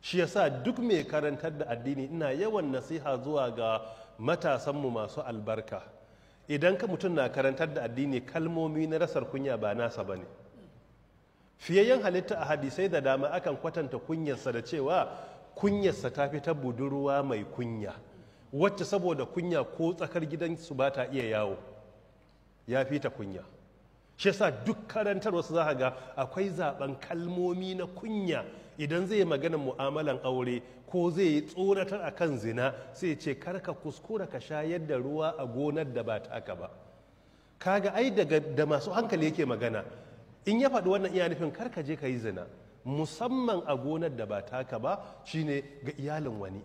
Shi yasa duk mai karantar da addini, ina yawan nasiha zuwa ga matasanmu masu albarka, idan ka mutum na karantar da addini, kalmomi na rasar kunya ba nasa ba ne. Fiyayyen halitta, a hadisai da dama akan kwatanta kunyarsa da cewa kunyarsa ta fi ta budurwa mai kunya, wacce saboda kunya ko tsakar gidansu ba ta iya yawo, ya fi ta kunya. Shi yasa duk karantar wasu za ga akwai zaben kalmomi na kunya. Idan zai magana mu'amalan aure ko zai yi tsoratar a kan zina, sai ce, "Karka kuskura ka shayar da ruwa a gonar da ba taka ba." Kaga ai daga da masu hankali yake magana. In ya faɗi wannan, iya nufin karka je ka yi zina, musamman a gonar da ba taka ba, shine ga iyalin wani.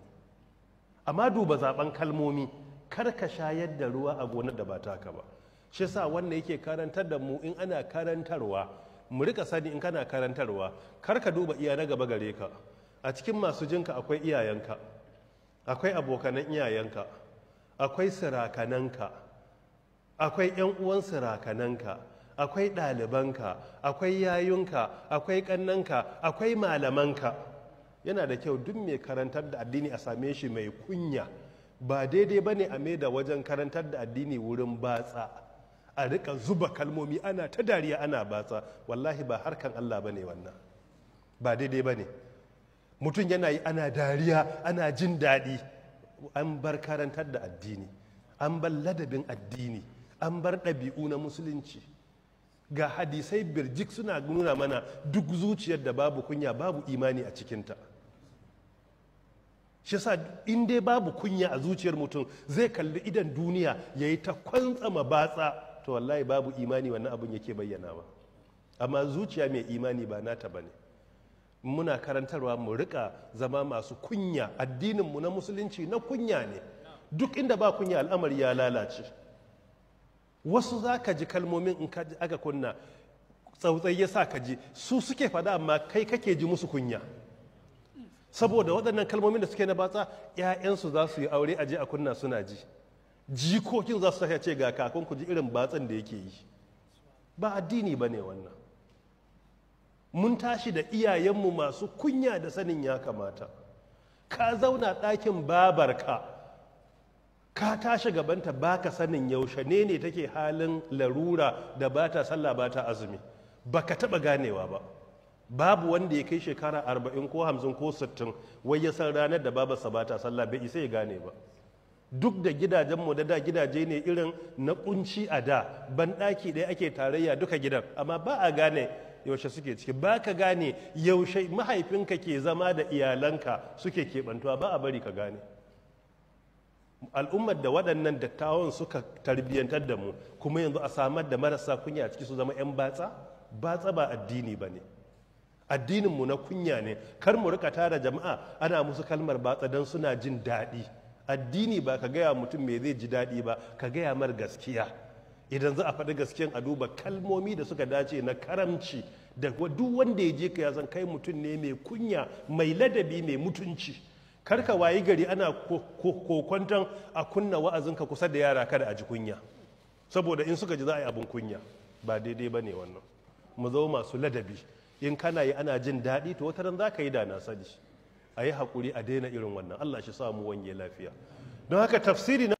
Amma duba zaben kalmomi, "Kar ka shayar da ruwa a gonar da ba taka ba." Shi sa wannan yake karantar da mu, in ana karantarwa mu rika sani, in kana karantarwa kar ka duba iya na gaba gare ka. A cikin masu jinka akwai iyayenka, akwai abokanan iyayenka, akwai sirakananka, akwai 'yan uwan sirakananka, akwai ɗalibanka, akwai yayunka, akwai ƙannanka, akwai malamanka. Yana da kyau duk mai karantar da addini a same shi mai kunya. Ba daidai ba ne a mai da wajen karantar da addini wurin batsa, a rika zuba kalmomi, ana ta dariya, ana batsa. Wallahi ba harkan Allah ba ne wannan, ba daidai ba ne. Mutum yana yi ana dariya, ana jin daɗi, an bar karantar da addini, an bar ladabin addini, an bar ɗabi'u na Musulunci. Ga hadisai birjik suna nuna mana duk zuciyar da babu kunya, babu imani a cikinta. Shi sa in dai babu kunya a zuciyar mutum, zai kalli idan duniya ya yi ta kwantsama batsa, to wallahi babu imani, wannan abin yake bayyanawa. Amma zuciya mai imani ba nata ba ne. Muna karantarwa mu rika zama masu kunya. Addininmu na Musulunci na kunya ne. Duk inda ba kunya, al'amari ya lalace. Wasu za ka ji kalmomin, in aka kunna tsautsai ya sa ka ji su suke faɗa, amma kai kake ji musu kunya, saboda waɗannan kalmomin da suke na batsa, 'ya'yansu za su yi aure a je a kunna suna ji, jikokin za su ce, "Ga kakon ku, ji irin batsan da yake yi." Ba addini ba ne wannan. Mun tashi da iyayenmu masu kunya da sanin ya kamata. Ka zauna ɗakin babarka, ka tashi gabanta, baka sanin yaushe ne ne take halin larura da ba ta sallah, ba ta azumi, baka taɓa ganewa ba. Babu wanda ya kai shekara 40 ko 50 ko 60 wai ya san ranar da babarsa ba ta sallah, bai isa ya gane ba. Duk da gidajenmu da da gidaje ne irin na kunci, a da banɗaki ɗaya ake tarayya duka gidan, amma ba a gane yaushe suke ciki. Ba ka gane yaushe mahaifinka ke zama da iyalanka suke keɓantuwa, ba a bari ka gane. Al'ummar da waɗannan dattawan suka tarbiyyantar da mu, kuma yanzu a samar da marasa kunya a ciki su zama 'yan batsa. Batsa ba addini ba ne. Addininmu na kunya ne. Kar mu rika tara jama'a ana musu kalmar batsa don suna jin daɗi. Addini ba ka gaya mutum me zai ji daɗi ba, ka gaya mar gaskiya. Idan za a faɗi gaskiyan, a duba kalmomi da suka dace na karamci, da duk wanda ya je ka ya san kai mutum ne mai kunya, mai ladabi, mai mutunci. Kar ka wayi gari ana kokwanton a kunna wa'azinka kusa da yara, kada a ji kunya, saboda in suka ji za a yi abin kunya. Ba daidai ba ne wannan. Mu zama masu ladabi. In kana yi ana jin daɗi, to wata ran za ka yi da na sani. A yi haƙuri a daina irin wannan. Allah shi samu wange lafiya. Don haka tafsiri na